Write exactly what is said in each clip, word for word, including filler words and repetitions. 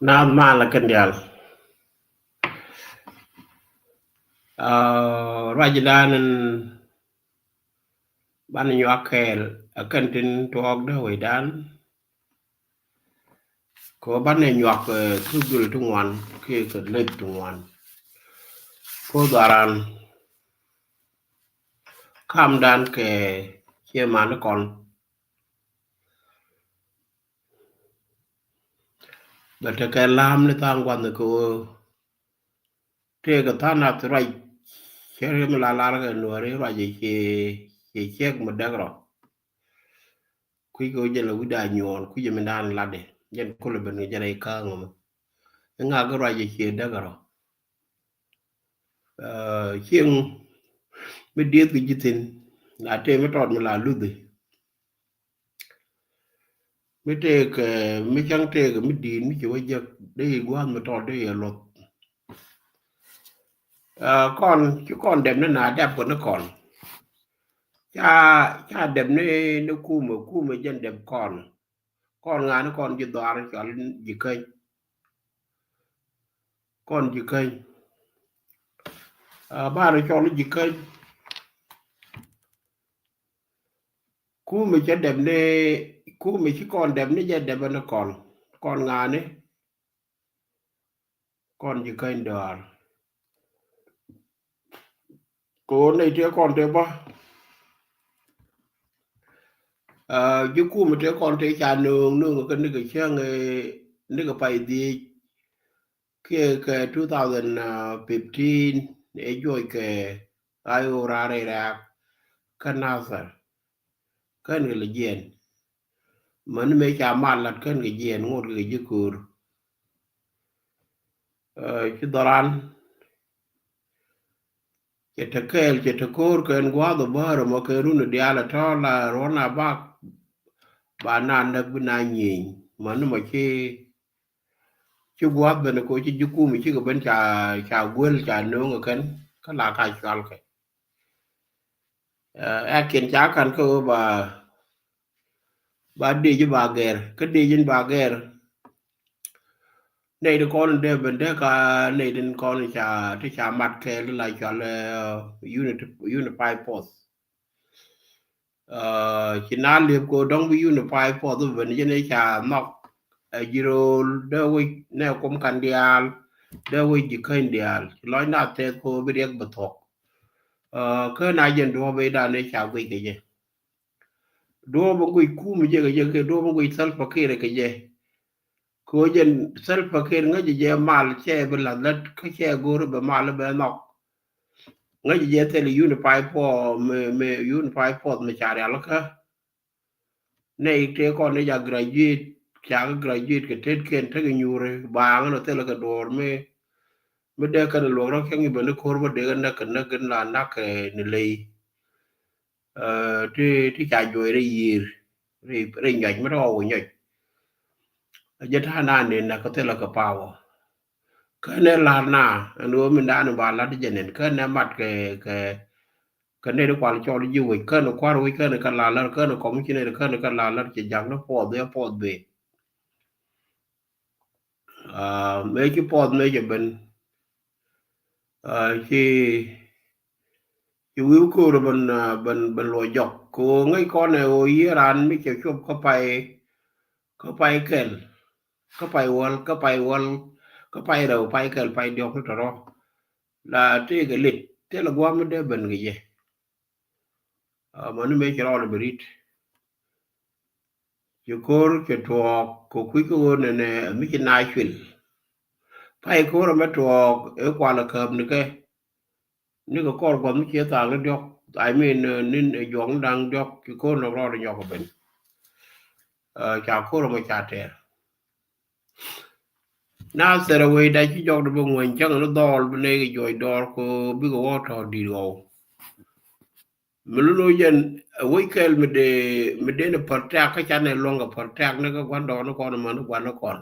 Naath mal a kɛn diaal. Aa, ruac dan in banɛ nyuak kɛɛl a kɛn tin tuɔɔk dee wecdan. Kɛ banɛ nyuak, eh, thuk dul ti ŋuan kiɛ kɛ lep ti ŋuan. Ko dharan kamdan kɛ ciɛ man kɔn. Bɛ tekɛ lam ni tha̱a̱ŋ gua̱th ni kɛ ɣöö tëëkɛ tha̱a̱ŋ nath ruac cɛ riɛm la lar kɛ nuɔ̱ɔ̱ri ruac cɛ, cɛ ciɛk mi däk rɔ. Kui̱ kɛ ɣöö jɛn la wi̱cda nyuɔɔn kui̱ jɛ mi da̱a̱n latdɛ jɛn kulɛ ben kɛ jɛn rɛy kääŋ ɔmɔ. Iŋa kɛ ruac cɛ ciɛ däk rɔ. Aa, cieŋ mi dieth kɛ ji̱ thi̱n la tëë mi tɔt mi la luthi. Mi tëëkɛ, mi cäŋ tëëkɛ mi di̱i̱t mi ci wä jek dee yi gua̱a̱th mi tɔt dee yɛ luɔth. Aa, kɔn ci kɔn dɛp ni na dɛp kɛ ni kɔn. Ca, ca dɛp ni, ni kumɛ, kumɛ jɛn dɛp kɔn. Kɔn ŋa̱a̱n kɔn ji̱ dhɔaar cɔal ji̱ käny. Kɔn ji̱ käny. Aa, banɛ cɔl ji̱ käny. Kumɛ cɛ dɛp ni, kumɛ ci kɔn dɛp ni jɛ dɛp ni kɔn. Kɔn ŋa̱a̱n ni. Kɔn ji̱ käny dhɔaar. Kɛ ɣöö nɛy tëë kɔn tëë bä. Aa, ji̱ kumɛ tëë kɔn tëë ca nööŋ, nööŋ kɛ nikɛ cäŋ, eh, nikɛ pay dhiec. Kiɛ kɛ two thousand fifteen ɛ juɔc kɛ I O rarɛ rɛ̈ɛ̈k kä Nasir. Kän kɛ lɛ jiɛn. Mäni mëë ca mal lat kän kɛ jiɛn ŋot kɛ ji̱ köör. Aa, ci dhɔran. Cɛ te kɛɛl, cɛ te ko̱o̱r kɛn gua̱a̱th ɔ bäär ɛmɔ kɛn run diaal ɛ tɔ̱ la ruɔ̱n a bak. Ba na näk bi na nyieny. Mäni mɔ ci, ci gua̱a̱th ben ɛ ko̱ ci ji̱ kum cikɛ ben ca, ca guel ca nööŋ ɛ kɛn kä la ka cual kɛ. Ɛ, ɛ kiɛn ca ka̱n kä ɣöö ba, ba dee ji̱ ba gɛr, kä dee ji̱n ba gɛr. Nɛy ti kɔn in dee ben dee ka nɛy tin kɔn in ca, ti ca mat kɛɛl ti la cual, eh, unit, unify force. Eh, ci na liep ko dɔŋ bi unify force bi ben jɛn i̱ ca nhɔk, eh, ji̱ ro̱o̱l dee wec nɛ kum kan diaal, dee wec ji̱ käny diaal. Ci lɔc na thɛth ko bi riɛk bi thuɔk. Eh, kä na jɛn duɔ̱ɔ̱p i̱ dan i̱ ca guic kɛ jɛ. Duɔ̱ɔ̱p in guic kum jɛ kɛ jɛ, kɛ duɔ̱ɔ̱p in guic Salva Kiir kɛ jɛ. Kɛ ɣöö jɛn Salva Kiir ŋäcɛ jɛ mal cɛ bi lath lät kä cɛ go̱o̱r bɛ mal bɛ nhɔk. Ŋäcɛ jɛ thil unify force, mi, mi unify force mi ca rialikä. Nɛy tëë kɔn ni ca graduate, ca kɛ graduate kɛ tetkiɛn tekɛ nyuuri baaŋ ni thilɛ kɛ duɔ̱ɔ̱r mi, mi dee kɛn luɔk rɔ cäŋ i̱ ben ni ko̱r bä dee kɛ näk kɛ näk gin la nak kɛ ni ley. Eh, ti, ti ca juɔc rɛy yiër, rɛy, rɛy nyɔc mi rɔ wä nyɔc. Jɛ ta̱a̱ na ni nak kɛ thilɛ kɛ power. Känɛ la̱r na ɛn ɣöö min da̱a̱n ba la̱t jɛ nɛn känɛ mat kɛ, kɛ, kɛ nɛy ti kual cɔl ji̱ wec känɛ kua̱r wec känɛ kɛ la̱r la̱r känɛ kɔm ci nɛy ti känɛ kɛ la̱r la̱r cɛ ja̱k ni puɔth bee puɔth bee. Ah, mëë ci puɔth mëë cɛ ben. Ah, ci, ci wi̱i̱ ko̱o̱r ben, ah, ben, ben luɔ jɔk. Kɛ ɣöö ŋäc kɔn ɛ ɣöö yiëë raan mi cɛ cuɔp kä pay, kä pay kɛl, kä pay wäl, kä pay wäl, kä pay rɛw, pay kɛl, pay diɔ̱k ni tɔrɔ. La tëëkɛ lit, thilɛ gua̱a̱th mi dee ben kɛ jɛ. Ah, mäni mëë cɛ rɔɔdɛ bɛ rit. Cɛ ko̱r cɛ tuɔɔk kɛ kui̱ kä ɣöö nɛnɛ mi ci na cuil. Pay ko̱r ɛmɛ tuɔɔk ëë kualɛ kääp nikɛ. Nikɛ kɔr gua̱th mi ciɛ thaak ni diɔ̱k. I mean, eh, nin, eh, juɔk ni da̱ŋ diɔ̱k ci ko̱r nɔk rɔɔdɛ nyɔk kɛ ben. Ah, ca ko̱r ɛmɛ ca tɛɛr. Na thɛrɛ wecda ci jɔkdɛ bi ŋuɛny cäŋ ni dhɔɔl bi nɛy kɛ juɔc dɔɔr kɛ bikɛ wä tɔ̱ di̱t ɣɔw. Mi lun wä jɛn, ɛ wec kɛl mi dee, mi dee ni protect kä canɛ luɔ̱ŋ kɛ protect ni kä gua̱n dɔɔk ni kɔn män ni gua̱n ni kɔn.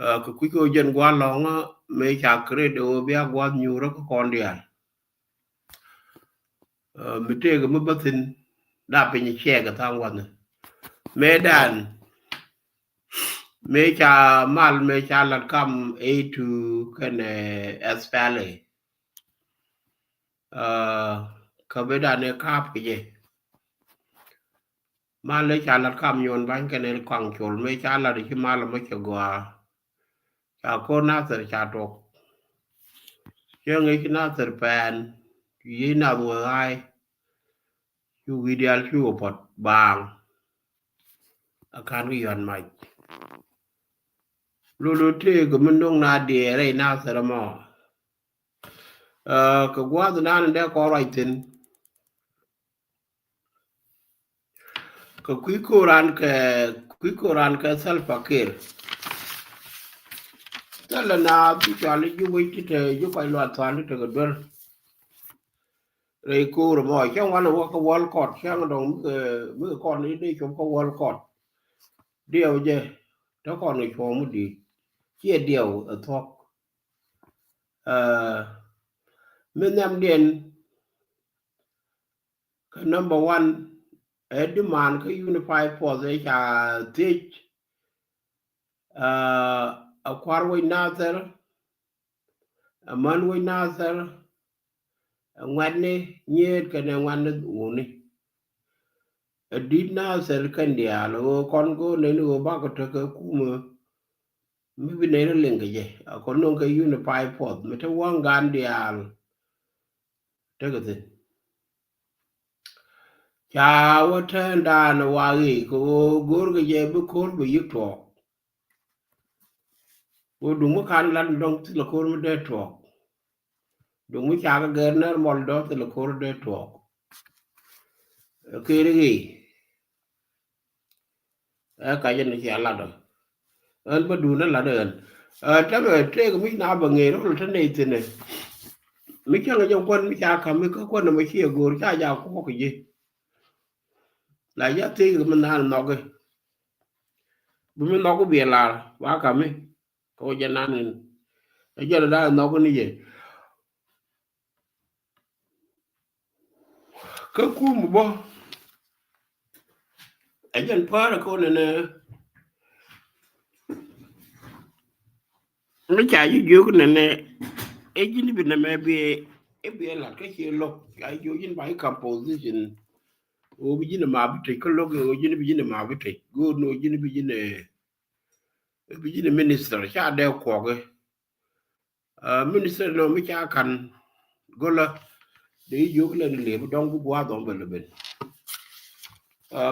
Ah, kɛ kui̱ kɛ wä jɛn gua̱n lɔ̱ŋä mi ca create ɛ wä bia gua̱n nyuurä kä kɔn diaal. Ah, mi tëëkɛ mi bä thi̱n da piny cɛɛk ɛ tha̱a̱ŋ wa̱nhi. Mëë dan Mëë ca mal mëë ca lat kam A two kɛnɛ S P L A. Kä bi dan ɛ ka̱a̱p kɛ jɛ. Mal ɛ ca lat kam nyuɔn ba̱ny kɛnɛ Kɔaŋ Col mëë ca lat ci mal mɔ cɛ gɔaa. Ca ko̱r Nathir ca tuɔk. Cä ŋi̱c Nathir pɛn ci yiey nath wee ɣa̱a̱y. Cu wi̱i̱ diaal cu wä puɔt baaŋ. A ka̱n kɛ yuan mac. Lulu tëëk mi no̱ŋ na diɛɛr rɛy Nathir ɛmɔ. Kɛ gua̱a̱th nan dee kɔn ruac thi̱n. Kɛ kui̱ ko̱ran kɛ kui̱ ko̱ran kɛ Salva Kiir. Thilɛ na bi cɔal i̱ jup wec ti te ju kɔc luath thuan ti tekɛ duer. Rɛy ko̱r ɛmɔ cäŋ wanɛ wä kä World Court cäŋ dɔŋ mikɛ mikɛ kɔn i̱ dee cop kä World Court. Diɛw jɛ te kɔn kɛ cuɔ̱ɔ̱ŋ mi di̱i̱t ciɛ diɛw ɛ thuɔ̱k. Ɛ mi nhiamdiɛn. Kä number one ɛ demand kä unified force ɛ ca thiec. Ɛ kua̱r wec Nathir, ɛ män wec Nathir, ɛ ŋuɛ̈tni nyiet kɛnɛ ŋuɛ̈tni wuni. Ɛ di̱t Nathir kɛn diaal ɣöö kɔn go̱o̱r nɛni ɣöö bakɔ tekɛ kumä. Mi bi nɛy rɔ liŋ kɛ jɛ a kɔn no̱ŋ kɛ unified force mi te waŋ gan diaal. Tekɛ thi̱n ca wä tɛn daan waak i̱ kɛ ɣöö go̱o̱r kɛ jɛ bi ko̱r bi yi̱k tuɔɔk. Ɣöö duŋ mi kan lat mi dɔ̱ŋ thilɛ ko̱r mi dee tuɔɔk. Duŋ mi ca kɛ gɛr nɛr mɔl dɔ̱ŋ thilɛ ko̱r dee tuɔɔk. Ɛ keri ɣii. Ɛ ka jɛn cia lat ɔ. Ɣän bä duun ɛ lat ɣän. Ɛ tämɛ tëëk mi na bä ŋeer ɣöl te nɛy thi̱n ɛ. Mi cäŋ jɛ kuän mi ca ka̱m mi kä kuän ɛmɔ ciɛ go̱o̱r ca ja kuɔk ji̱. La ja thiec kɛ mi naan nhɔki. Bi mi nhɔki biɛ lar ba ka̱m mi. Kɛ wä jɛ nan in ɛ jɛn daa nhɔki ni jɛ. Kä kum bä ɛ jɛn päärä kɛ wä nɛnɛ. Mi ca ji̱ jiök nɛnɛ ɛ ji̱n bi nɛmɛ bi ɛ bi ɛ lat kä ci lo̱k ca ji̱ jiök ji̱n ba i̱ kam position. Ɣöö bi ji̱n ɛ ma bi tec kä lo̱k ɣöö ji̱n bi ji̱n ɛ ma bi tec go̱o̱r ni ɣöö ji̱n bi ji̱n ɛ bi ji̱n ɛ minister ca dee kuɔk i̱. Minister nɔ mi ca kan go̱lä dee jiök lɛn lëë bi dɔ̱ŋ bi gua̱a̱th ɔm bɛ lɛ ben.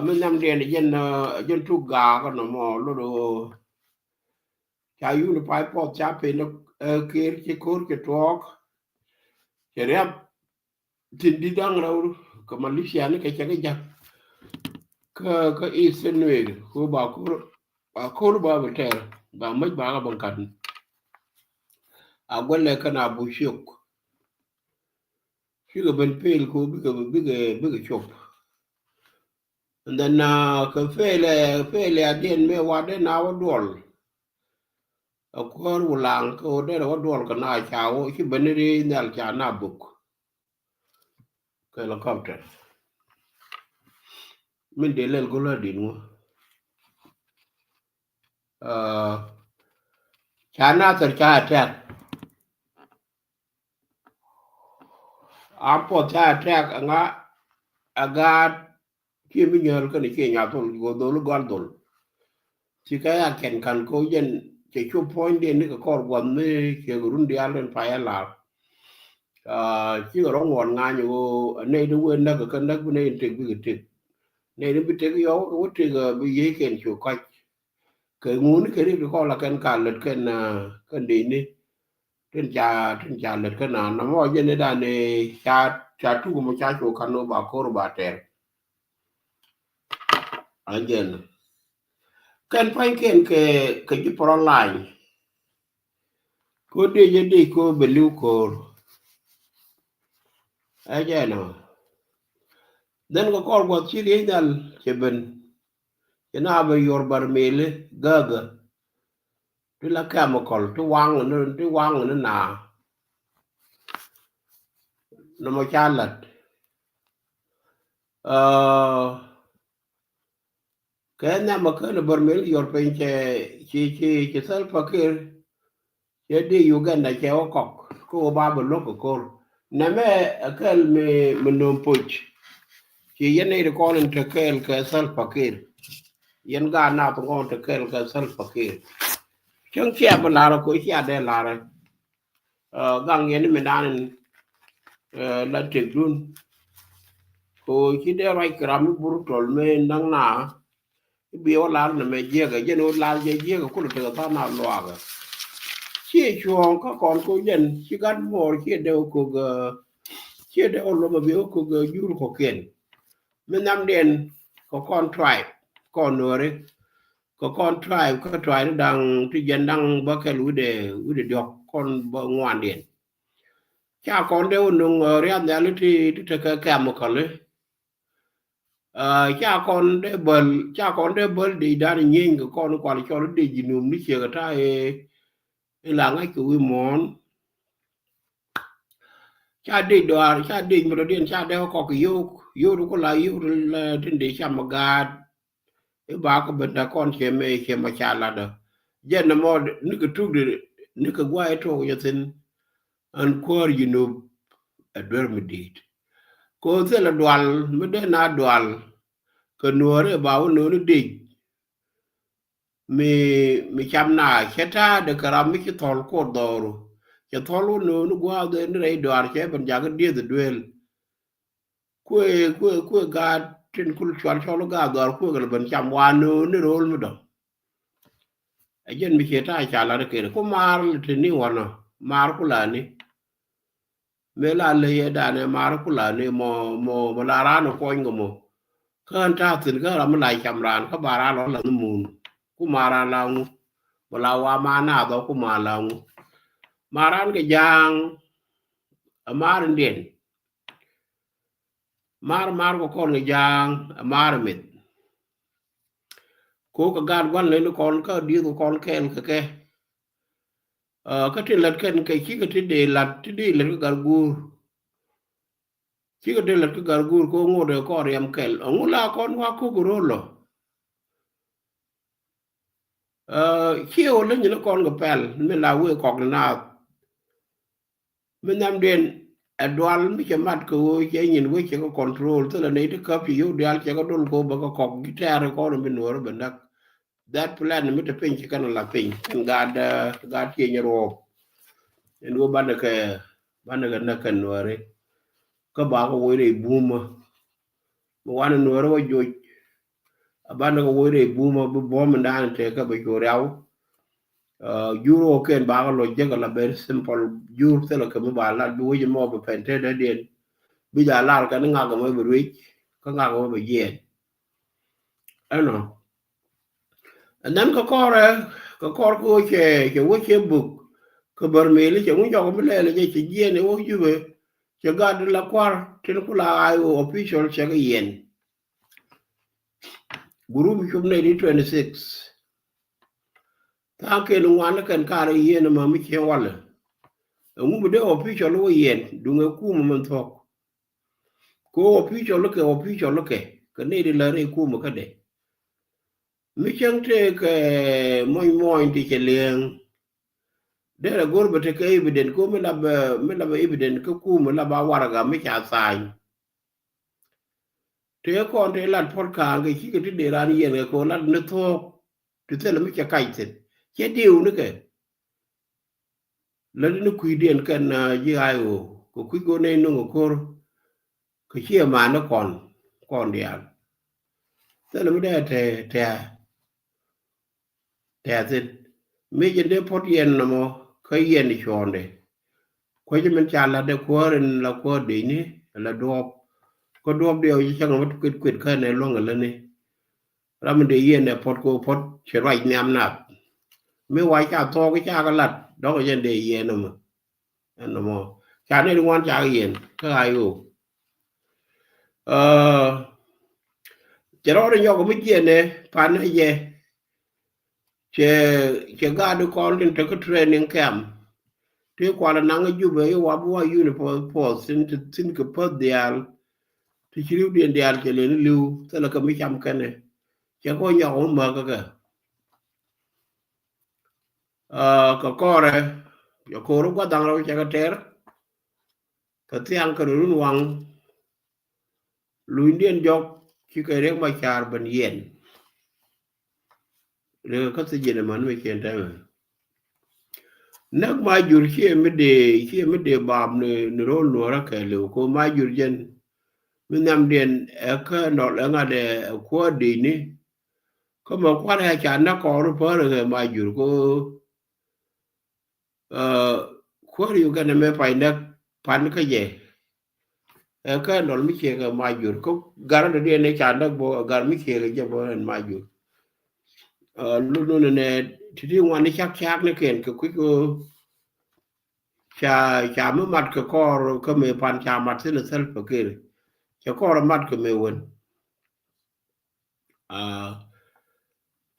Mi nhiamdiɛn jɛn jɛn tuk gaak nɔmɔ lot ɣöö ca unified force ca pen ɛ Kiir ci ko̱r ci tuɔɔk. Cɛ riap thi̱n di̱t da̱ŋ rɛw kɛ militia ni kɛ cɛ kɛ ja̱k. Kä kä Eastern Nuer kɛ ba ko̱r ba ko̱r ba bɛ tɛɛr ba mäc ba kɛ bä kat. A guɛlɛ kɛn a bu ciök. Cikɛ ben pel ko bikɛ bikɛ bikɛ cop. And then kɛ pel ɛ pel ɛ adiɛn mëë wa dee na wä duɔl. A kuäär Wulaŋ kɛ wä dee wä duɔl kɛ na ca wä ci ben ri nhial ca na buk. Kɛ helicopter. Min dee lɛl go̱l a din wä. Ca Nathir ca attack. A puɔth ca attack a ŋa a gaat. Ciɛ mi nyääl kɛn ciɛ nya dhol ɣöö dhol gɔal dhol. Ci kɛ ya kɛn kan kɛ wä jɛn cɛ cop puɔ̱nydiɛn ni kɛ kɔr guath mi ciɛ kɛ run diaal in pay a laar. Cikɛ rɔ ŋuɔn ŋany ɣöö a nɛy ti wee näk kɛ näk bi nɛy in tëk bikɛ tëk. Nɛy ti bi tëk yɔw kɛ wä tëk bi yiey kɛn cu kɔc. Kɛ ŋuni kɛ rik ti kɔn la kɛn ka lät kɛn kɛn dee ni. Tin ca tin ca lät kɛn na na mɔ jɛn ni dan ni ca ca tuk mɔ ca cu kan ba kor ba tɛr. A jɛn kɛn pa̱ny kɛn kɛ kɛ ji̱ pɔrɔ lany. Ko dee jɛ dee ko bɛ liw kor. A jɛn ɔ. Then kɛ kɔr guath ci riey nhal cɛ ben. Ci na bɛ yuɔr bar meli gägä. Ti la chemical ti waŋ ni ti waŋ ni na. Nɔmɔ ca lat. Kɛ nhiam ɛ kɛl ɛ bär mil yɔr piny cɛ ci ci ci Salva Kiir. Cɛ di Uganda cɛ wä kɔk kä wä ba bɛ lo̱k kɛ ko̱r. Nɛmɛ ɛ kɛl mi mi nöm poc. Ci yɛn nɛy ti kɔn in te kɛl kɛ Salva Kiir. Yɛn gaat nath ŋɔn te kɛl kɛ Salva Kiir. Cäŋ cia bi lar ɛ koc cia dee lar ɛ. Gaŋ yɛn mi naan in la tëkdun. Ko ci dee ruac kɛ ram mi bur tɔl mi naŋ na. I̱ bi wä lar nɛ mɛ jiɛkɛ jɛn wä lar jɛ jiɛkɛ kulɛ tekɛ tha̱a̱ŋ na luaakɛ. Ciɛ cuɔ̱ɔ̱ŋ kä kɔn ko jɛn ci gat muɔɔr ciɛ dee wä kök. Ciɛ dee wä lomɛ bi wä kök jur kɔkiɛn. Mi nhiamdiɛn kɛ kɔn tribe kɔn Nuääri. Kɛ kɔn tribe kä tribe ni da̱ŋ ti jɛn da̱ŋ bä kɛl wi̱dɛ wi̱dɛ diɔ̱k kɔn bä ŋuandiɛn. Ca kɔn dee wä nuŋ riath nhiali ti ti tekɛ kɛm kɔli. Ca kɔn dee bäl ca kɔn dee bäl dec dan nyieny kɛ kɔn kual cɔl dec ji̱ num ni ciek ata i̱ la ŋa̱c kɛ wi̱i̱ muɔ̱ɔ̱n. Ca dec dɔaar ca dec mi dɔ̱diɛn ca dee kɔk yio̱o̱k yio̱o̱k ti ku la yio̱o̱k ti tin dec cam mi gaat. I̱ ba kɛ ben dee kɔn ciɛ mɛ ciɛ mɛ ca latdä jɛn nɛ mɔ nikɛ tukdi nikɛ guay tuɔk jɛ thi̱n. Ɛn kuäär Junub ɛ duer mi di̱i̱t. Kɛ ɣöö thilɛ dual mi dee na dual kɛ Nuääri ɛ ba wä no̱o̱ni dec. Mi mi cam na cɛ ta̱a̱dɛ kɛ ram mi ci thɔl kuɔt dhɔru cɛ thɔl wä no̱o̱ni gua̱a̱th ni rɛy duaar cɛ ben jakä dieth ɛ duel. Kuëë kuëë kuëë gaat tin kul cual cɔl gaat dhɔr kuëë kɛ lɛ ben cam wa no̱o̱ni ro̱o̱l mi dɔ̱ŋ. Ɛ jɛn mi ciɛ ta̱a̱ ca lat kɛn ku maar lɛ te ni wanɔ maar ku la ni. Mëë la ley ɛ danɛ maar ku la ni mɔ mɔ mɔ la raan ɛ kuɔny kɛ mɔ. Kä ɣän ta̱a̱ thi̱n kä ram mi la cam raan kä ba raan lɔ la ni mun. Ku maar raan la ŋu mɔ la wa maar naath ɔ ku maar la ŋu. Maar raan kɛ ja̱a̱ŋ ɛ maar in diɛn. Maar maar kɛ kɔn kɛ ja̱a̱ŋ ɛ maar mith. Ko kɛ gaat gua̱n leni kɔn kä dieth kɛ kɔn kɛɛl kɛ kɛ. Kä ti lät kɛn kɛ cikɛ ti dee lat ti dee lät kä gar guur. Cikɛ dee lät kä gar guur ko ŋot ɛ kɔn riɛm kɛl ɛŋu la kɔn wa kok ro̱l lɔ. Ciɛ wä leny ni kɔn kɛ pɛl mi la wee kɔk ni naath. Mi nhiamdiɛn ɛ dual mi cɛ mat kɛ ɣöö cɛ nyin wec cɛ kɛ control thilɛ nɛy ti käp ci yio̱w diaal cɛ kɛ dol kɛ ɣöö bɛ kɛ kɔk ji̱ tɛɛr kɔn mi nuɔɔr bɛ näk. That plan mi te piny ci kɛn la piny kɛn gaat gaat tieny ruɔɔp. Ɛn ɣöö banɛ kɛ banɛ kɛ näk kɛn nuɔɔri. Kä ba kɛ woc rɛy bumä. Mi wanɛ nuɔɔri wä joc. A banɛ kɛ woc rɛy bumä bi buɔ̱m in da̱a̱n tëë kɛ bɛ cu riaw. Jur wä kɛn ba kɛ loc jek a la very simple jur thilɛ kɛ mi ba lat bi wec mɔ bi pɛn te dädiɛn. Bi ja lar kɛn ŋak mɔ bi ruec kä ŋak mɔ bi jiɛɛn. Ɛnɔ. And then kɛ kɔrɛ kɛ kɔr kɛ wä cɛ cɛ wä cɛ buk kɛ bär meli cɛ ŋun jɔk mi lɛl cɛ cɛ jiɛɛn ɛ wä jubɛ. Cɛ gat la kuar tin ku la I O official cɛ kɛ yɛn. Group cup nɛ di twenty six. Tha̱a̱ŋ kɛn ŋuan kɛn kar yieen ma mi ciɛ walɛ. Ɛŋu mi dee official wä yɛn duŋɛ kumɛ mɛn thuɔ̱k. Ko official kɛ official kɛ kɛ nɛ di la rɛy kumɛ kä dɛ. Mi cäŋ tëë kɛ muɔny muɔny ti cɛ liɛŋ. Derɛ go̱r bɛ tekɛ evident ko mi la bɛ mi la bɛ evident kä kumɛ la ba warɛga mi ca tha̱a̱ny. Tëë kɔn tëë lat puɔ̱t kaaŋ kɛ cikɛ ti dee raan yiɛn kɛ kɛ lat ni thuɔ̱ɔ̱k. Ti thilɛ mi cɛ kac thi̱n cɛ diw ni kɛ. Lät ni kui̱diɛn kɛn ji̱ I O kɛ kui̱ go̱r nɛy nuŋ ɛ ko̱r. Kɛ ciɛ man ni kɔn kɔn diaal. Thilɛ mi dee tɛ tɛ tɛ thi̱n. Mi jɛ dee puɔ̱t yɛn nɔmɔ kä yɛn cuɔ̱ɔ̱ŋdɛ. Kuecä min ca la̱tdɛ kuäär in la kuäär dec ni la duɔ̱ɔ̱p. Kä duɔ̱ɔ̱p diɛw ci cäŋ mi kuet kuet kä nɛ luäŋ ɛ lätni. Ram in dee yieen ɛ puɔ̱t kɛ puɔ̱t cɛ ruac nhiam nath. Mi wac ca thuɔɔk ca kɛ lat dɔ̱ŋ jɛn dee yieen nɔmɔ. Ɛn nɔmɔ ca nɛy ti ŋuan ca kɛ yieen kä I O. Cɛ rɔɔdɛ nyɔk mi jiɛn ɛ pan ɛ jɛ. Cɛ cɛ gaat kɔn tin te kä training camp. Ti kualɛ naŋ Jubɛ i̱ wa bi wa uniform force tin ti thin kɛ päth diaal. Ti ci riwdiɛn diaal cɛ leni li̱w thilɛ kɛ mi cam kɛnɛ. Cɛ kɔ nyɔk wä mäk kä kɛ. Aa, kɛ kɔrɛ, cɛ kɔr gua̱th da̱ŋ rɛw cɛ kɛ tɛr. Kɛ thiaŋ kɛ run waŋ. Lunydiɛn jɔk ci kɛ Riek Machar ben yɛn. Rek kä thi jɛn ɛmän mi cɛn tɛmɛ. Näk Majur ciɛ mi dee, ciɛ mi dee bam ni, ni ro̱l nuɔrä kɛ liw ko Majur jɛn. Mi nhiamdiɛn ɛ kä nɔl ɛ ŋa̱t ɛ kuäär di̱cni. Kä mɛ kua̱r ɛ ca näk kɔɔr päär ɛ Majur ko, ɛ, kuäär Uganda mɛ pay näk pan kä jɛ. Ɛ kä nɔl mi ciɛ kɛ Majur ko gar dɔ̱diɛn ɛ ca näk bɔ gar mi ciɛ kɛ jɛ bɔ ɛn Majur. Ɛ, lun nunɛ nɛ ti̱ti̱ ŋuan ni cak cak ni kɛn kɛ kui̱ ko ca, ca mi mat kɛ kɔɔr kä mëë pan ca mat thi̱n ɛ Salva Kiir. Cɛ kɔɔr mat kɛ mëë wän. Aa,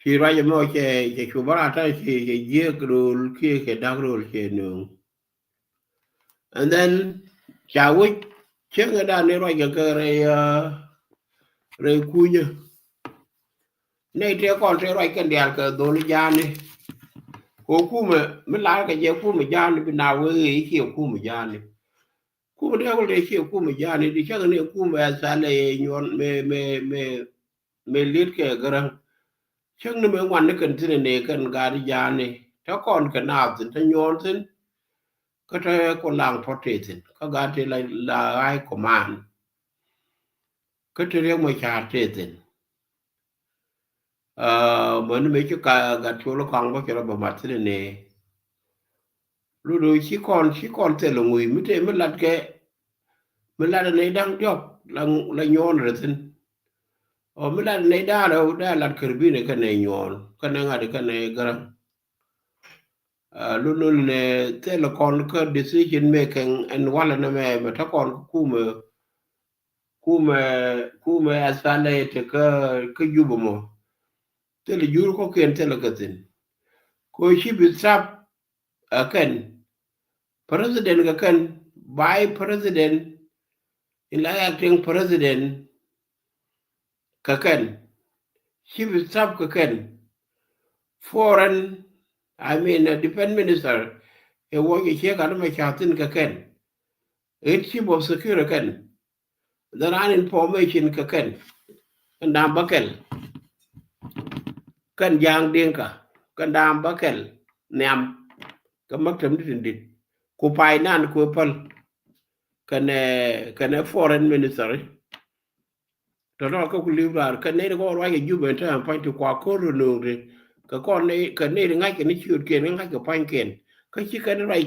ci ruac ɛmɔ cɛ, cɛ cu bä rat ta̱ cɛ, cɛ jiäk ro̱l kiɛ cɛ da̱k ro̱l cɛ nööŋ. And then ca wec cäŋɛ dan ni ruac kɛ kɛ rɛy, aa, rɛy kunyä. Nɛy tëë kɔn tëë ruac kɛn diaal kɛ dhol ja̱a̱ni. Kɛ kumɛ mi lar kɛ jɛ kumɛ ja̱a̱ni bi na wee i̱ ciɛ kumɛ ja̱a̱ni. Kumɛ diaal kɔn tëë ciɛ kumɛ ja̱a̱ni di cäŋɛ ni kumɛ ɛ thal ɛ nyuɔn mɛ, mɛ, mɛ, mɛ liet kɛ Gäräŋ. Cäŋ ni mɛ ŋuan ni kɛn thi̱n ni kɛn gaat ja̱a̱ni. Te kɔn kɛ naath thi̱n, te nyuɔn thi̱n. Kä te kɔ laŋ pɔt tëë thi̱n. Kä gaat tëë la, la high command. Kä te Riek Machar tëë thi̱n. Aa, mäni mëë ci ka gat col kaŋ bä cɛ rɔ bä mat thi̱n ni. Ludo ci kɔn, ci kɔn thil ŋuc mi te mi lat kɛ, mi lat ni da̱ŋ diɔk la, la nyuɔn rɛ thi̱n. Ɔ mi lat ni da̱ŋ rɛ wä da̱ŋ lat kär bi ni kɛ ni nyuɔn kɛ ni ŋa̱t kɛ ni Gäräŋ. Aa, ludo ni thil kɔn kä decision making ɛn walɛ ni mɛ mɛ te kɔn kä kumɛ, kumɛ, kumɛ athale te kä, kä Jubɛ mɔ. Thil jur kɔkiɛn thil kɛ thi̱n. Ko ci bi thap ɛ kɛn. President kɛ kɛn, vice president, in la acting president kɛ kɛn. Chief of staff kɛ kɛn. Foreign, I mean, uh, defense minister, ɛ wä jɛ ciek an mɛ ca thi̱n kɛ kɛn. Ɛ chief of security kɛn. Dhɛ ran information kɛ kɛn. Kɛn da̱a̱m bä kɛl. Kɛn ja̱a̱ŋ Dinka. Kɛn da̱a̱m bä kɛl. Nhiam. Kɛ maktam dit in dit. Ku pay nan ku päl. Kɛnɛ, kɛnɛ foreign ministry. Tɔ̱tɔ̱ kä ku li̱w raar kɛ nɛy ti kɔn ruac kɛ Jubɛ ɛn täämɛ pa̱ny ti kua ko̱r rɔ nööŋ ti. Kɛ kɔn nɛy, kɛ nɛy ti ŋa̱c kɛ ni ciötkiɛn, ŋa̱c kɛ pa̱nykiɛn. Kä ci kɛn ruac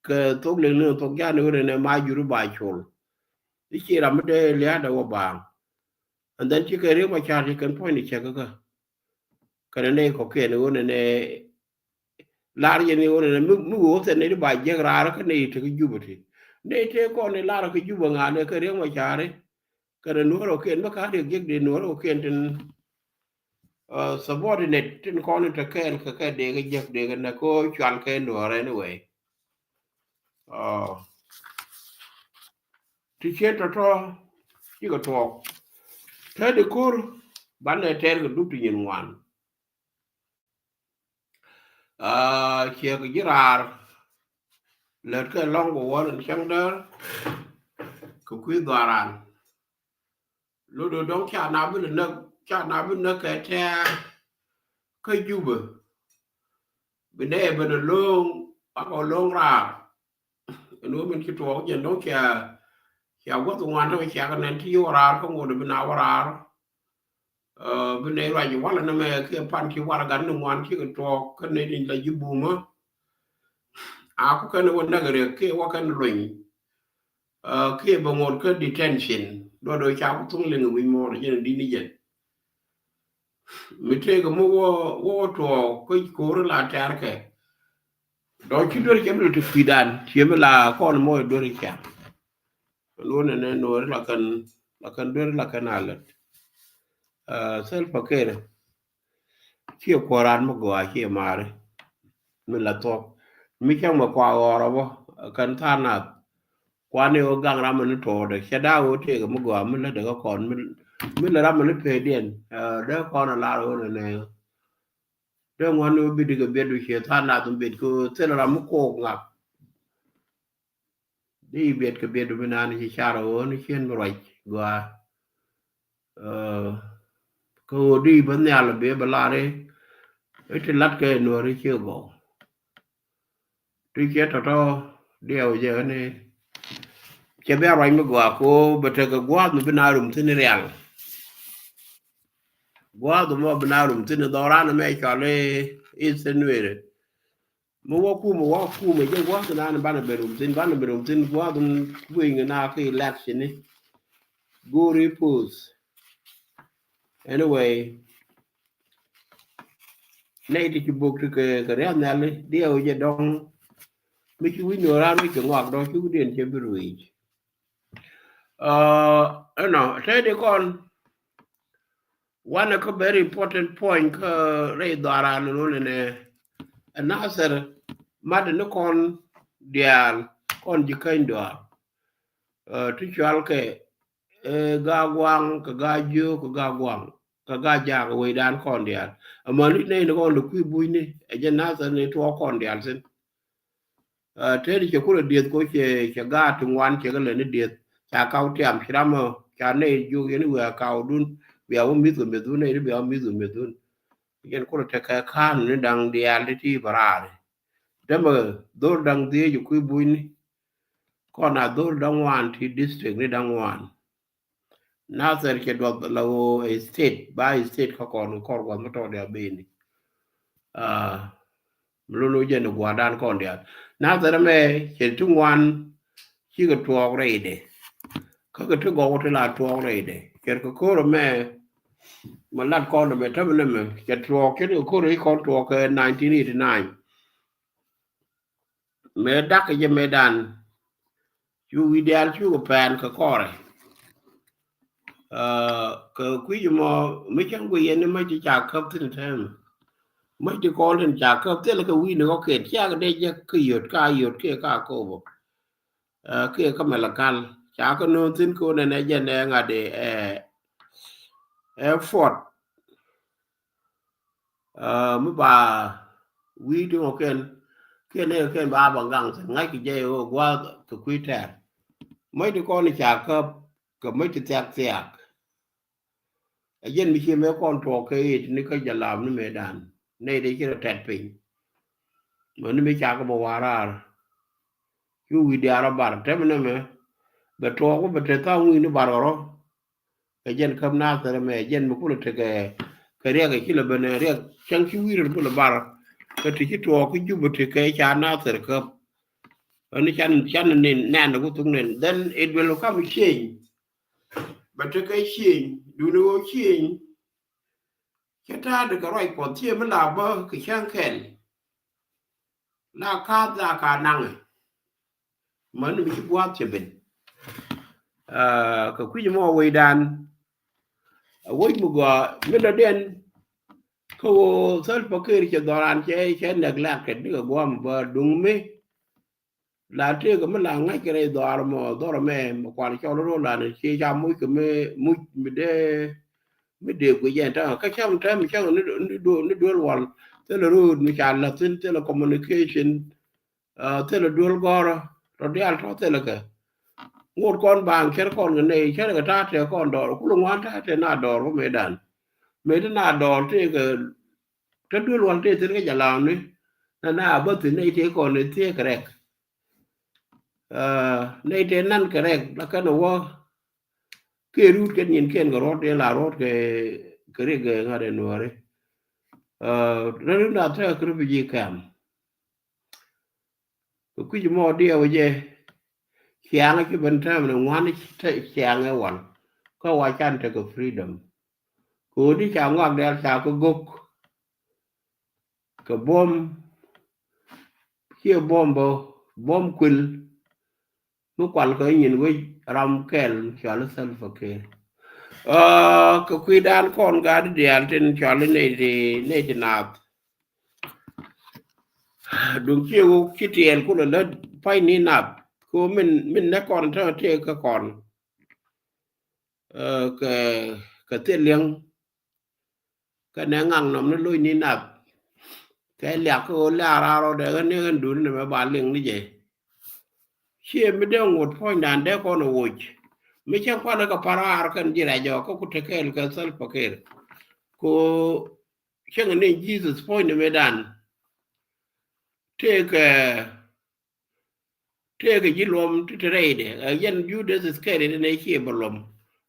kɛ thok lëŋ ni thok ja̱a̱n ni ɣöö nɛnɛ ma jur i̱ ba col. I̱ ci ram mi dee lia̱a̱dɛ wä baaŋ. And then ci kɛ Riek Machar ci kɛn puɔ̱ny ni cäk kä. Kɛnɛ nɛy kɔ̱kiɛn ɣöö nɛnɛ lar yɛn ɣöö nɛnɛ mi, mi ɣöö thɛn nɛy ti ba jiäk raar kä nɛy ti kä Jubɛ ti. Nɛy tëë kɔn ni lar kä Jubɛ ŋa̱n ɛ kɛ Riek Machar i̱. Kɛnɛ nuɔ̱ɔ̱r ɔ kiɛn mi ka̱n riɛk jiäk dee nuɔ̱ɔ̱r ɔ kiɛn tin, uh, subordinate tin kɔn in te kɛɛl kɛ kɛ dee kɛ jiäk dee kɛ nɛ kɛ ɣöö cual kɛ nuɔ̱ɔ̱r anyway. Uh, ti ciet tɔ̱tɔ̱ cikɛ tuɔɔk. Te di ko̱r banɛ tɛɛr kɛ dup ti nyin ŋuan. Aa, ciek ji̱ raar. Lät kɛ lɔ̱ŋ kɛ wäl in cäŋ däär kɛ kui̱ dhɔaaran. Lot do̱ dɔ̱ŋ ca na bi näk, ca na bi näk kɛ tɛ̈r kä Jubɛ. Bi nɛy ben a lo̱o̱ŋ, bakɔ lo̱o̱ŋ raar. Ɛn ɣöö min ci tuɔɔk jɛn dɔ̱ŋ cia, cia gua̱th ŋuan tɔ̱ cia kɛ nɛn ti wä raar kä ŋot bi na wä raar. Ɛ, bi nɛy ruac walɛ nɛmɛ kiɛ pan ci warɛgani ŋuan cikɛ tuɔɔk kä nɛy tin la ji̱ bumä. A ku kɛn wä näk riɛk kiɛ wä kɛn luny. Ɛ, kiɛ bɛ ŋot kä detention. Duɔdɔ ca ku thuŋ liŋ wi̱c muɔɔr jɛn di̱t ni jɛn. Mi tëëkɛ mi wä, wä, wä tuɔɔk kä ko̱ri la tɛ̈rkɛ. Dɔ̱ŋ ci duer cɛ mi lɛ ti kui̱dan, ciɛ mi la kɔn mɔ duer cɛ. Nuɔ̱n nɛ nuɔ̱n la kɛn, la kɛn duer la kɛn a lät. Ɛ, Salva Kiir. Ciɛ kuɔran mi gɔaa ciɛ mari. Mi la thuɔk. Mi cäŋ mɛ kua ɣɔr ɔ bä kɛn tha̱a̱ŋ nath. Kuan i̱ ɣöö gaŋ ram mi ni tuɔɔkdɛ cɛ da̱a̱ ɣöö tëëkɛ mi gɔaa mi lätdɛ kä kɔn mi, Mi lɛ ram mi ni pee diɛn dee kɔn a lar ɣöö nɛ nɛ dee ŋuan ni wä bit kɛ biɛt du ciɛ than nath mi bit kɛ thil ram mi kook ŋak. Di biɛt kɛ biɛt du mi naan ci car ɣöö ni cien mi ruac gɔaa. Kɛ ɣöö di bä nhial bi bä lar i̱ ti lat kɛ nuɔri ci gɔw. Ti ciɛ tɔtɔ diɛw jɛ ni cɛ bia ruac mi gɔaa ko bɛ tekɛ gua̱a̱th mi bi na rum thin rial. Gua̱a̱th mɔ bi na rum thin dhɔran mɛ cɔl i̱ i̱ thin weri. Mi wä kumɛ wä kumɛ jɛ gua̱a̱th nan banɛ ben rum thin banɛ ben rum thin gua̱a̱th gui̱ny na ki election ni. Go̱o̱ri poth. Anyway, nɛy ti ci bok ti kɛ kɛ riath nhiali diɛw jɛ dɔŋ. Mi ci wi̱ny nuɔran mi ci ŋɔak dɔŋ ci wi̱diɛn cɛ bi ruic. Ɛnɔ te di kɔn. One kä very important point kä rɛy dhɔaran ni nunɛ nɛ ɛ Nasir mat ni kɔn diaal kɔn ji̱ käny dɔaar. Ti cual kɛ ɛ gaa guaŋ kɛ gaa jiök kɛ gaa guaŋ kɛ gaa jaak wecdan kɔn diaal. Amäni nɛy ni kɔn lɛ kui̱ bucni ɛ jɛ Nasir ni tuɔɔk kɔn diaal thin. Tëëdi cɛ kulɛ dieth ko cɛ cɛ gaat ti ŋuan cɛ kɛ lɛ ni dieth ca kaw tiam ci ram ɔ ca nɛy jiök yɛn i̱ wiaa kaw dun bia wä mi̱th kɛ mi̱th dun nɛy ti bia wä mi̱th kɛ mi̱th dun. Yɛn kulɛ tekɛ ka̱n ni da̱ŋ diaal ti ti bä raari. Dämɛ dhor da̱ŋ dhieec kui̱ bucni. Kɔn a dhor da̱ŋ ŋuan ti district ni da̱ŋ ŋuan. Nasir cɛ duɔth la ɣöö ɛ state ba ɛ state kä kɔn kɔr gua̱th mi tɔɔk diaal beni. Mi lun wä jɛn gua̱a̱rdan kɔn diaal Nasir mɛ cɛ ti ŋuan cikɛ tuɔɔk rɛydɛ. Kä kɛ ti gɔw ti la tuɔɔk rɛydɛ cɛ kɛ ko̱r mɛ. Mɛ lat kɔn mɛ tɛm ni mɛ cɛ tuɔɔk cɛ ti kɛ ko̱r i̱ kɔn tuɔɔk kɛ nineteen eighty nine. Mëë dak kɛ jɛ mëëdan cu wi̱i̱ diaal cukɛ pɛn kɛ kɔrɛ. Kɛ kui̱c mɔ mi cäŋ guic yɛn ni mäc ti ca käp thin tɛm. Mäc ti kɔn thin ca käp thilɛ kɛ wi̱i̱ ni kɔkiɛn ciakɛ dee jɛ kä yöt ka yöt kiɛ ka kobä. Kiɛ kä mɛ la kal ca kä no̱o̱ŋ thin kɛ wä nɛn ɛ jɛn ɛ ŋa̱t ɛ ɛ fɔt. Mi ba wi̱i̱ ti ŋɔ kɛn kiɛ nɛ kɛn ba ba gaŋ thin ŋa̱c kɛ jɛ ɣöö gua̱a̱th kɛ kui̱ tɛr. Mäc ti kɔn ca käp kɛ mäc ti thiak thiak. Ɛ jɛn mi cie mëë kɔn tuɔɔk kɛ it ni kä jalam ni mëëdan nɛy dee ci rɔ tɛt piny. Mɛ ni mi ca kɛ bä wa̱a̱ raar. Cu wi̱i̱ diaal rɔ bar tɛm ni mɛ bɛ tuɔɔk bä bɛ te tha̱a̱ŋ wi̱i̱ ni bar kɛ rɔ. Kɛ jɛn käp Nasir mɛ jɛn mi kulɛ tekɛ kɛ riɛk ɛ ci lɛ ben riɛk cäŋ ci wi̱i̱ rɔ kulɛ bar. Kɛ ti ci tuɔɔk ki Jubɛ tekɛ ca Nasir käp. Ɛn can can ni nɛn ku thuk ni then it will come change. Bɛ tekɛ change duni wä change. Cɛ ta̱a̱ di kɛ ruac puɔth ciɛ mi la bä kɛ cäŋ kɛl. La ka̱a̱th la ka naŋɛ. Mäni mi ci gua̱a̱th cɛ ben. Kɛ kui̱c mɔ wecdan. Wec mi gɔaa mi lɔ diɛn. Kä ɣöö Salva Kiir cɛ dhɔran cɛ cɛ neglect kɛ dikɛ gua̱a̱m bä duŋ mi. La tëëkɛ mi la ŋa̱ckɛ rɛy dhɔaar mɔ dhɔrɔ mɛ mɛ kuan cɔl ro̱o̱ lan ci ca muc kɛ mi muc mi dee mi dee guic ɛn ta̱a̱ kä cäŋ tɛm cäŋ ni duel wal thilɛ ro̱o̱d mi ca la̱th thin thilɛ communication. Thilɛ duel gɔ̱rä rɔ diaal tɔ̱ thilɛ kɛ ŋot kɔn baaŋ cär kɔn kɛ nɛy cär kɛ ta̱a̱ tɛɛ kɔn dɔɔr kulɛ ŋuan ta̱a̱ tɛɛ na dɔɔr bä mëëdan. Mëë ti na dɔɔr tëëkɛ te duel wal tëë thil kä jalamni na na a bä thi̱n nɛy tëë kɔn ni thiee kɛ rɛk. Nɛy tëë nan kɛ rɛk la kɛn wä. Kɛ ruut kɛn nyin kɛn kɛ ruɔt in la ruɔt kɛ kɛ rik kɛ ŋa̱t in wääri. Rɛl in a thɛk kɛ refugee camp. Kɛ kui̱c mɔ diɛw jɛ ciaŋ ci ben tɛm ni ŋuan ciaŋ ɛ wal kä wa can tekɛ freedom. Kɛ ɣöö di ca ŋɔak diaal ca kɛ gök. Kɛ buɔ̱m ciɛ buɔ̱m bä buɔ̱m kuil. Mi kual kɛ nyin wec ram kɛl cɔal i̱ Salva Kiir. Kɛ kui̱dan kɔn gat diaal tin cɔal i̱ nɛy ti nɛy ti naath. Duŋ ciɛ wok ci tiɛɛl kulɛ lät pa̱ny ni nath ko min min nɛ kɔn tɛ tëë kä kɔn. Kɛ kɛ thil liɛŋ kɛ nɛ ŋaŋ nɔm ni loc ni nath. Kɛ liak kɛ ɣöö liak raar rɔ dɛ ɣän ni ɣän duni nɛ mɛ ba liŋ ni jɛ. Ciɛ mi dee ŋot puɔ̱nydan dee kɔn ɛ woc mi cɛ kualɛ kɛ pa̱raar kɛn ji̱ rɛc ɔ kä ku tekɛɛl kɛ Salva Kiir. Ko cäŋ ni Jesus puɔ̱ny ni mëëdan. Tëëkɛ tëëkɛ ji̱ luɔm ti te rɛydɛ ɛ yɛn Judas Iscariot ni ciɛ bɛ luɔm.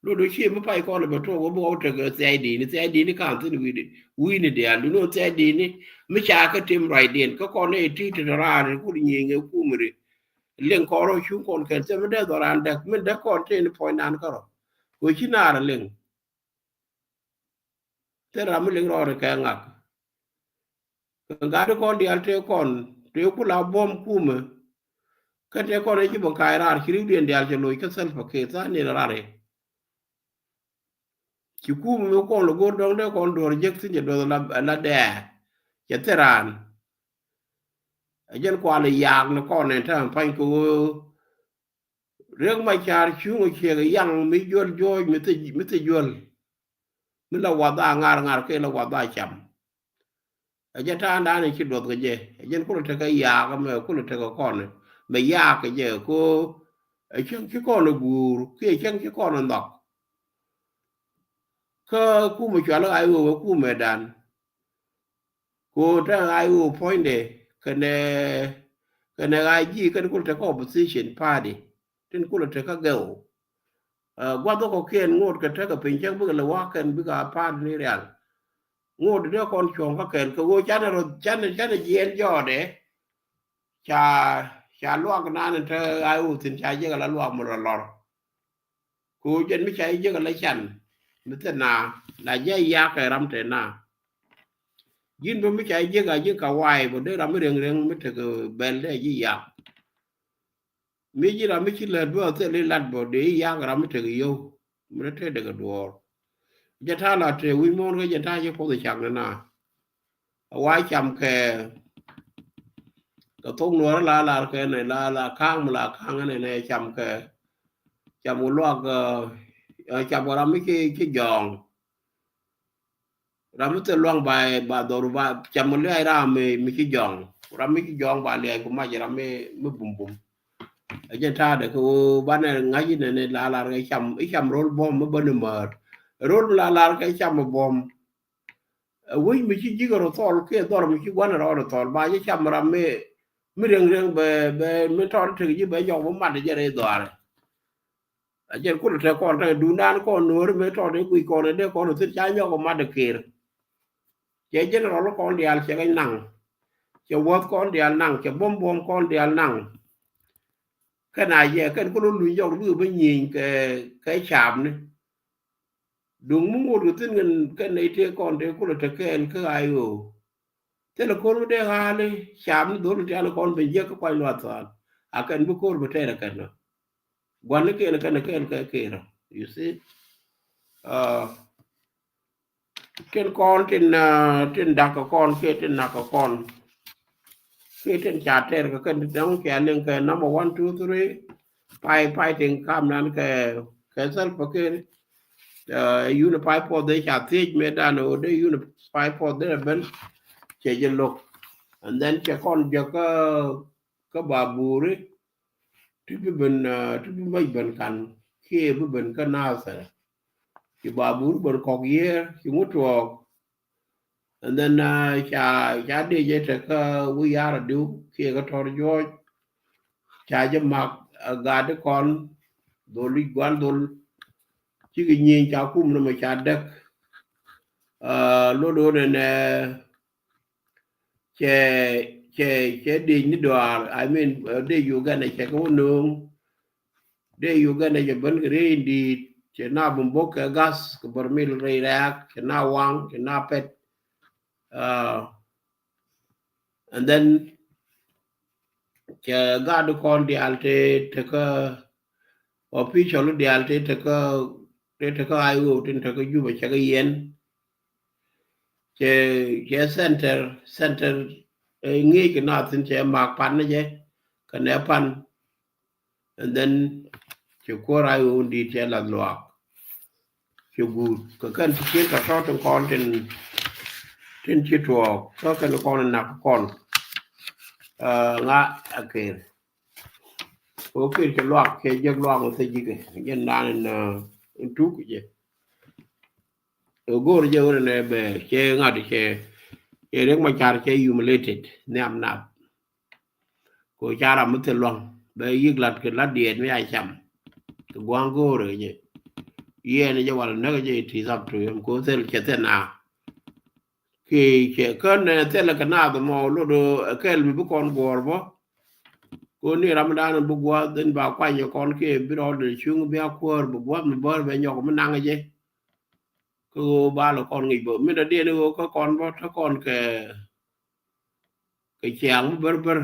Lotdɛ ciɛ mi pay kɔn bɛ tuɔk bɛ wä tekɛ thiac di̱i̱ni thiac di̱i̱ni ka̱n thi̱n wi̱i̱ni diaal duni wä thiac di̱i̱ni. Mi ca kä tim ruacdiɛn kä kɔn ni ti te raar kul nyieny ɛ kumri. Liŋ kɔn rɔ cuŋ kɔn kɛn thiɛ mi dee dhɔran däk min däk kɔn tëë ni puɔ̱nydan kärɔ. Kɛ ci naar liŋ. Thil ram mi liŋ rɔɔdɛ kɛ ŋak. Kɛ gat kɔn diaal tëë kɔn tëë kula buɔ̱m kumɛ. Kä tëë kɔn ɛ ci bä ka̱a̱c raar ci riwdiɛn diaal cɛ loc kä Salva Kiir tha̱a̱ŋ ni raar i̱ ci kumɛ mi kɔn lɛ go̱r dɔ̱ŋ dee kɔn duɔ̱r jek thi̱n cɛ duɔth la dɛɛ. Cɛ thil raan ɛ jɛn kual i̱ yaak ni kɔn ɛn tääm pa̱ny kɛ ɣöö Riek Machar cuŋ ɛ ciek i̱ yaŋ mi juɔl juɔc mi thil juɔl. Mi la wath a ŋar ŋar kɛ la wath a cam. Ɛ jɛ ta̱a̱ŋdan i̱ ci duɔth kɛ jɛ ɛ jɛn kulɛ tekɛ yaak mɛ kulɛ tekɛ kɔn mɛ yaak kɛ jɛ ko. Ɛ cäŋ ci kɔn ɛ guur kiɛ cäŋ ci kɔn ɛ nhɔk. Kä kumɛ cual ɣa̱c ɣöö wä kumɛ dan. Ko te ɣa̱c ɣöö puɔ̱nydɛ kɛnɛ kɛnɛ ɣa̱c ji̱ kɛn kulɛ tekɛ opposition party. Tin kulɛ tekɛ gɛw. Guath kɔkiɛn ŋot kɛ tekɛ piny cäŋ bikɛ lɛ wa̱a̱ kɛn bikɛ a party ni rial. Ŋot dee kɔn cuɔ̱ŋ kä kɛn kɛ ɣöö canɛ rɔ canɛ canɛ jiɛɛn jɔɔdɛ. Ca ca luak nan te ɣa̱c ɣöö thi̱n ca jiɛk ala luak mi lɔ lɔr. Ku jɛn mi ca jiäk ala can mi thil na la jɛ yak kɛ ram te na. Ji̱n bä mi ca jiäk a ji̱ ka wa̱a̱ bä dee ram mi reŋ reŋ mi tek bɛl dee ji̱ yak. Mi ji̱ ram mi ci lät bä thil i̱ lat bä dee i̱ yak ram mi tek yio̱w mi rɔ te dee kɛ duɔɔr. Jɛ ta̱a̱ la te wi̱c muɔ̱ɔ̱n kä jɛ ta̱a̱ ji̱ puɔth i̱ cak ni na. A wa cam kɛ kɛ thok nuɔrä la lar kɛ nɛ la la ka̱a̱ŋ mi la ka̱a̱ŋ nɛ nɛ cam kɛ cam kɛ luak cam kɛ ram mi ci ci jɔɔŋ. Ram mi thil luaŋ ba ba dhɔru ba cam kɛ liac ram mi mi ci jɔɔŋ. Ram mi ci jɔɔŋ ba liac ku mac ram mi mi bum bum. A jɛn ta̱a̱ dɛ kɛ ɣöö banɛ ŋa̱c inɛ ni la lar kɛ cam i̱ cam rol buɔ̱m mi bäni määr. Rol mi la lar kɛ cam buɔ̱m. Ɛ wec mi ci ji̱ kɛ rɔ thɔl kiɛ dhɔr mi ci gua̱n rɔ rɔ thɔl ba ji̱ cam ram mi mi reŋ reŋ bɛ bɛ mi tɔr tek ji̱ bɛ jɔk bi mat jɛ rɛy dhɔaarɛ. A jɛn kulɛ tek kɔn tek duundan kɔn nuɔ̱ɔ̱ri mi tɔr i̱ guic kɔn i̱ dee kɔn i̱ thil ca nyɔk bi mat i̱ ker. Cɛ jɛn rɔl kɔn diaal cɛ kɛ naŋ. Cɛ wäth kɔn diaal naŋ cɛ buɔ̱m buɔ̱m kɔn diaal naŋ. Kɛn a yɛ kɛn kulɛ luny jɔk bikɛ bi nyieny kɛ kɛ caapni. Duŋ mi ŋot kɛ thi̱n kɛn kɛn nɛy tëë kɔn tëë kulɛ te kɛɛl kä I O. Thilɛ ko̱r mi dee ɣa̱a̱li caam ni dho̱l ni tian kɔn ben jiäk kä kuany luath thɔaal. A kɛn bi ko̱r bi tɛɛr ɛ kɛn nɔ. Gua̱n ni kɛn kɛn kɛn kɛ kɛn rɔ. You see? Kɛn kɔn tin tin da̱k kɛ kɔn kiɛ tin nak kɛ kɔn. Kiɛ tin ca tɛɛr kɛ kɛn ti dɔ̱ŋ cia liŋ kɛ number one, two, three. Pay pay tin kam nan kɛ kɛ Salva Kiir. Yun pay puɔth dee ca thiec mëë dan ɣöö dee yun pay puɔth dee ben. Cɛ jɛ lo̱k. And then cɛ kɔn jɛ kä kä Baburi. Ti bi ben ti bi mac ben kan kiɛ bi ben kä Nasir. Ci Baburi ben kɔk yiëër ci ŋut tuɔɔk. And then ca ca dee jɛ tek kä wi̱i̱ ya̱r adiu kiɛ kä tɔr juɔ̱ɔ̱c. Ca jɛ mak gat di kɔn dhol i̱ gua̱n dhol. Cikɛ nyieny ca kum ni mɛ ca däk. Lot ɣöö nɛnɛ cɛ cɛ cɛ dec ni dɔaar, I mean dec Uganda cɛ kɛ wä nööŋ. Dec Uganda cɛ ben kɛ rieec in di̱i̱t cɛ na bumbok kɛ gas kɛ bärmil rɛy rɛ̈ɛ̈k cɛ na waŋ cɛ na pɛt. And then cɛ gat kɔn diaal te tekä official diaal te tekä te tekä I O tin tekä Juba cɛ kɛ yɛn. Cɛ cɛ center center ŋi̱i̱c kɛ na thin cɛ mak pan ni jɛ kɛ nɛ pan. And then cɛ kuɔr I O in di̱i̱t cɛ lath luaak. Cɛ guut kɛ kɛn ti ciet kɛ tɔ̱ tin kɔn tin, tin ci tuɔɔk kä kɛn kɔn in nak kɔn. Ŋa a ker. Kɛ ker cɛ luak cɛ jek luak wä thɛ jikɛ jɛn dan in, in tuk jɛ. Ɛ go̱o̱r jɛ wä nɛ bɛ cɛ ŋa̱t cɛ, cɛ Riek Machar cɛ humiliated nhiam nap. Ko ca ram mi thil luaŋ bɛ yik lat kɛ lat diɛɛt mi a cam. Kɛ gua̱a̱ŋ go̱o̱rɛ jɛ. Yɛn jɛ wal näk jɛ, it is up to him. Ko thil cɛ thil na. Kiɛ cɛ kän nɛ thil kɛ naath mɔ lot ɛ kɛl bi bi kɔn guɔ̱ɔ̱r bä. Ko ni ram dan bi gua̱a̱th in ba kuany kɔn kiɛ bi rɔɔd cuŋ bi a kuäär bi gua̱a̱th mi bär bɛ nyɔk mi naŋ jɛ. Kä ɣöö bal kɔn ŋic bä mi dɔ̱diɛn ɣöö kä kɔn bä tä kɔn kɛ kɛ ciaŋ mi bär bär.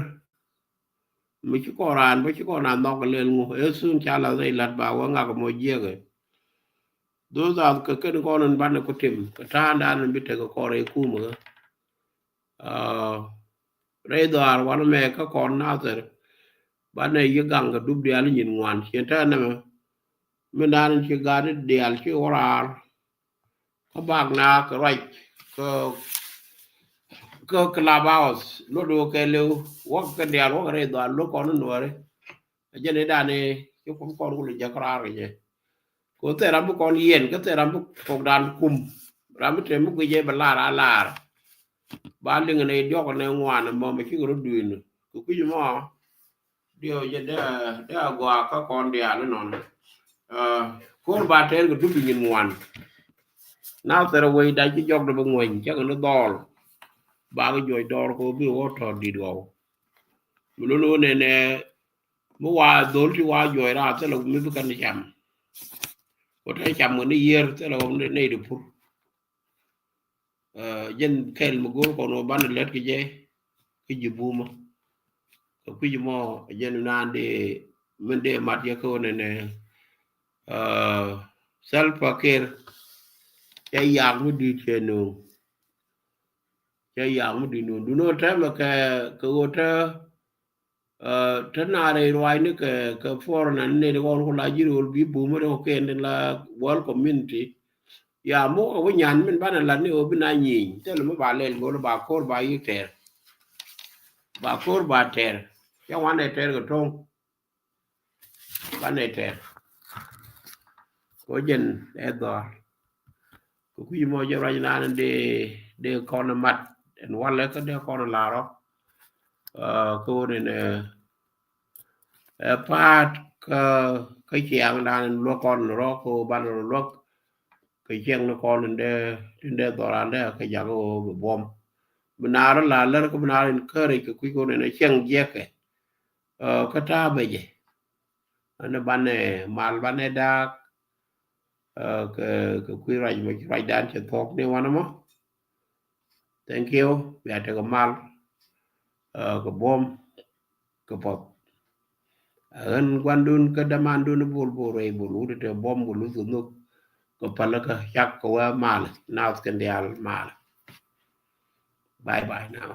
Mi ci kɔn raan bä ci kɔn a nhɔk kɛ lɛl ŋu ëë thun ca lath rɛy la̱t ba wä ŋak mɔ jiɛkɛ. Those are kɛ kɛn kɔn in banɛ ku tim kɛ ta̱a̱ŋdan in bi tekɛ kɔn rɛy kumä. Rɛy dhɔaar wanɛ mɛ kä kɔn Nathir banɛ yi gaŋ kɛ dup diaal nyin ŋuan ciɛ tɛn nɛmɛ. Min dan ci gat diaal ci wä raar. Kä bak na kɛ ruac kä, kä Clubhouse lot wä kɛ liw wä kɛ diaal wä kɛ rɛy dhɔaar lot kɔn nuɔri. A jɛn i̱ dan i̱ ci kɔn kɔn wul jɛ kä raar kɛ jɛ. Ko thɛ ram bi kɔn yɛn kä thɛ ram bi kɔk dan kum. Ram bi tɛm bi guic jɛ bɛ lar a lar. Ba liŋ ni diɔk ni ŋuan mɔ mɛ cikɛ rɔ duin kɛ kui̱c mɔ. Diɔ jɛ dee a gɔaa kä kɔn diaal inɔn. Ko̱r ba tɛɛr kɛ dup bi nyin ŋuan. Na thɛrɛ wec dac ci jɔk dee bi ŋuany cɛ kɛ ni dhɔl. Ba kɛ juɔc dɔɔr kɛ bi wä tɔt dit gɔw. Mi lun wä nɛnɛ mi wa dhol ti wa juɔc ra thilɛ mi bi kɛn cam. Wä tɛ cam kɛ ni yier thilɛ wä ni nɛy di pur. Jɛn kɛl mi go̱o̱r kɔn wä banɛ lät kɛ jɛ kä ji̱ bumä. Kɛ kui̱c mɔ jɛn naan dee min dee mat jɛ kä wä nɛnɛ. Salva Kiir cɛ yak mi di̱i̱t cɛ no̱o̱ŋ. Cɛ yak mi di̱i̱t no̱o̱ŋ dun wä tɛmɛ kɛ kɛ wä tɛ. Te na rɛy ruacni kɛ kɛ foreign ni nɛy ti kɔn ku la ji̱ rööl bi bumä ti kɔkiɛn tin la world community. Ya muk kɛ wä nyan min banɛ lat ni ɣöö bi na nyieny thilɛ mi ba lɛl go̱l ba ko̱r ba yi̱k tɛɛr. Ba ko̱r ba tɛɛr cɛ wanɛ tɛɛr kɛ to̱ŋ. Banɛ tɛɛr kɛ wä jɛn ɛ dhɔr. Kɛ kui̱ mɔ jɛ ruac nan dee dee kɔn mat ɛn walɛ kä dee kɔn lar rɔ. Kä wä nɛnɛ ɛ pa̱a̱t kä kä ciaŋ dan luäk kɔn rɔ kɛ wä ban rɔ luäk. Kɛ ciaŋ ni kɔn in dee in dee dhɔran dee kɛ jak wä bɛ buɔm. Bi naar la lär kä bi naar in kärɛ kɛ kui̱ kɛ wä nɛnɛ ciaŋ jiɛkɛ. Kä ta̱a̱ bɛ jɛ ɛn banɛ mal banɛ daak. Kɛ kɛ kui̱ ruac mɔ ci ruacdan cɛ thuɔ̱k ni wanɛ mɔ. Thank you. Bia tekɛ mal kɛ buɔ̱m kɛ puɔth. Ɣän guandun kä dämandun bul bul rɛy bul wut tɛ buɔ̱m kɛ luth kɛ nhök kɛ päl kä cak kɛ wä mal nath kɛn diaal mal. Bye bye now.